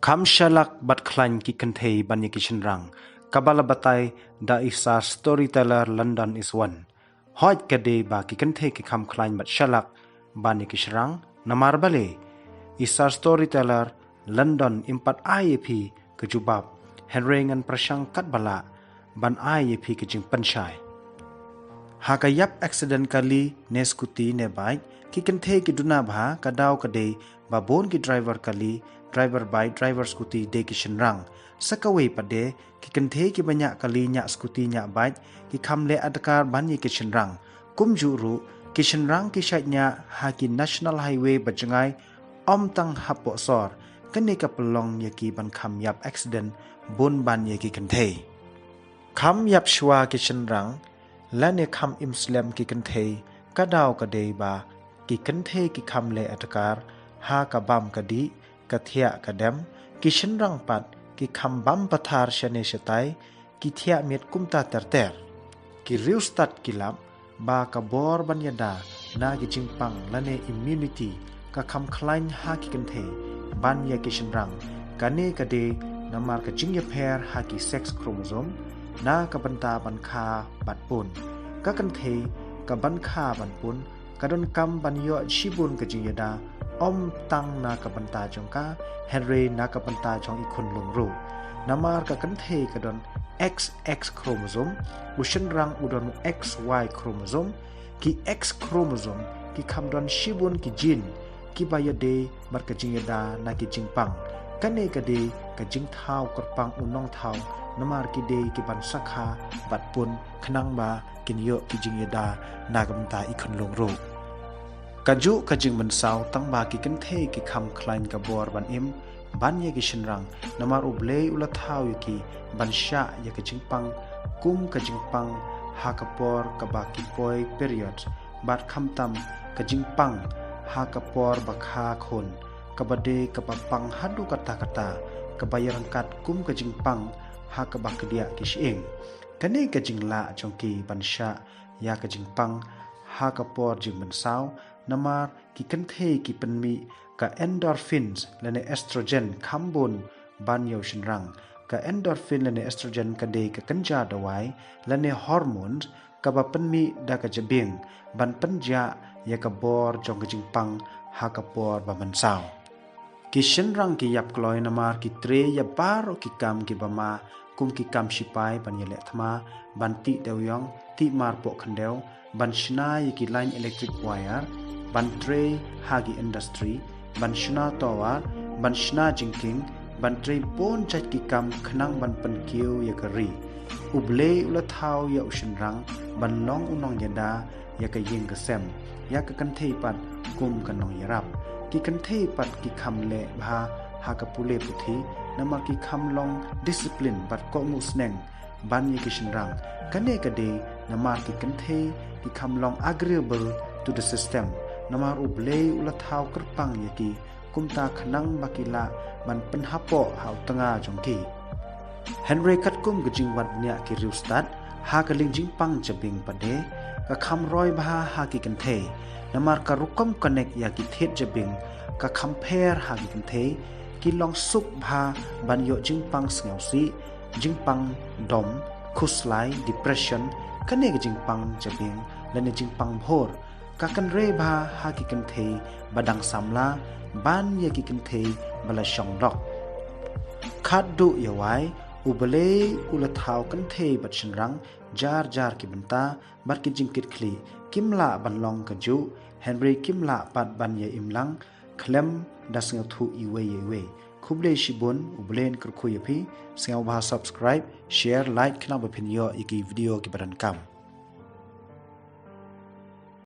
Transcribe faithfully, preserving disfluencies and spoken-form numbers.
Kham shalak bad khlaiñ ki kynthei ban ïa ki shynrang, kaba la batai da i Sar Storyteller London is One. Hooid, ka dei ba ki kynthei ki kham khlaiñ bad shalak ban ïa ki shynrang, namar balei? I Sar Storyteller London im pat ai ïa phi ka jubab, hynrei ngan pyrshang katba lah ban ai ïa phi ka jingpynshai. Ha ka ïap accident kali ne scooty ne bike, ki kynthei ki duna bha, ka daw ka dei ba bun ki driver kali, driver bike, driver scooty dei ki shynrang. Sa kawei pat de, ki kynthei kiba ñiah kali, ñiah scooty, ñiah bike, ki kham leh adkar ban ïa ki shynrang. Kumjuh ruh, ki shynrang ki shait ñiah ha ki national highway ba jngai, ym tang hapoh sor. Kane ka pynlong ïa ki ban kham ïap accident bun ban ïa ki kynthei. Kham ïap shuwa ki shynrang lane kham im slem ki kynthei, ka daw ka dei ba ki kynthei ki kham leh adkar ha ka bam ka dih, ka thiah ka dem. Ki shynrang pat ki kham bam pathar shane shatai, ki thiah miet kumta ter ter. Ki riewstad ki lap ba ka bor ban ïada na ki jingpang lane immunity ka kham khlaiñ ha ki kynthei ban ïa ki shynrang. Kane ka dei namar ka jingïapher ha ki sex chromosome na ka bynta ban kha bad pun. Ka kynthei ka ban kha ban pun ka donkam ban ïoh shibun ka jingïada, ym tang na ka bynta jong ka, hynrei na ka bynta jong i khunlung ruh. Namar ka kynthei ka don X X chromosome, u shynrang u don X Y chromosome. Ki X chromosome ki kham don shibun ki gene kiba ïadei bad ka jingïada na ki jingpang. Kane ka dei ka jingthaw kyrpang u nongthaw, namar ki dei ki ban sakha bad pun khnang ba kin ïoh ki jingïada na ka bynta i khunlung ruh. Kajuh ka jingmynsaw, tang ba ki kynthei ki kham khlaiñ ka bor ban im ban ïa ki shynrang, namar U Blei u la thaw ïa ki ban shah ïa ka jingpang kum ka jingpang ha ka por kaba ki poi period, bad khamtam ka jingpang ha ka por ba kha khun, kaba dei kaba pang haduh katta katta, kaba ïaryngkat kum ka jingpang ha kaba kdiah ki shyieng. Kane ka jinglah jong ki ban shah ïa ka jingpang ha ka por jingmynsaw, namar ki kynthei ki pynmih ka endorphins lane estrogen kham bun ban ïa u shynrang. Ka endorphin lane estrogen ka dei ka kynja dawai lane hormones kaba pynmih da ka jabieng ban pynjah ïa ka bor jong ka jingpang ha ka por ba mynsaw. Ki shynrang ki ïap kloi namar ki trei ïa baroh ki kam kiba ma, kum ki kam shipai ban ïaleh thma, ban tih dewïong, tih mar poh khyndew, ban shna ïa ki line electric wire, ban trei ha ki industry, ban shna tower, ban shna jingkieng, ban trei bun jait ki kam khnang ban pynkiew ïa ka ri. U Blei u la thaw ïa u shynrang ban long u nongïada ïa ka ïing ka sem, ïa ka kynthei pat kum ka nongïarap. Ki kynthei pat ki kham leh bha ha ka pule puthi, namar ki kham long discipline bad kohnguh sneng ban ïa ki shynrang. Kane ka dei namar ki kynthei ki kham long agreeable to the system, namar U Blei u la thaw kyrpang ïa ki kumta khnang ba ki lah ban pynhapoh ha u tnga jong ki. Hynrei katkum ka jingwad bniah ki riewstad, ha ka liang jingpang jabieng pat de ka kham roi bha ha ki kynthei, namar ka rukom connect ïa ki thied jabieng ka kham pher ha ki kynthei. Ki long suk bha ban ïoh jingpang sngewsih, jingpang dom, khuslai, depression, kane ka jingpang jabieng lane jingpang bhur ka kynrei bha ha ki kynthei ba dang samla ban ïa ki kynthei ba la shong dok. Khatduh ïa wai, U Blei u la thaw kynthei bad shynrang jar jar ki bynta bad ki jingkitkhlieh. Kim lah ban long kajuh, hynrei kim lah pat ban ïa im lang khlem da sngewthuh iwei ïa iwei. Khublei shibun, U Blei un kyrkhu ïa phi. Sngewbha subscribe, share, like khnang ba phin ïoh ïa ki video kiba donkam.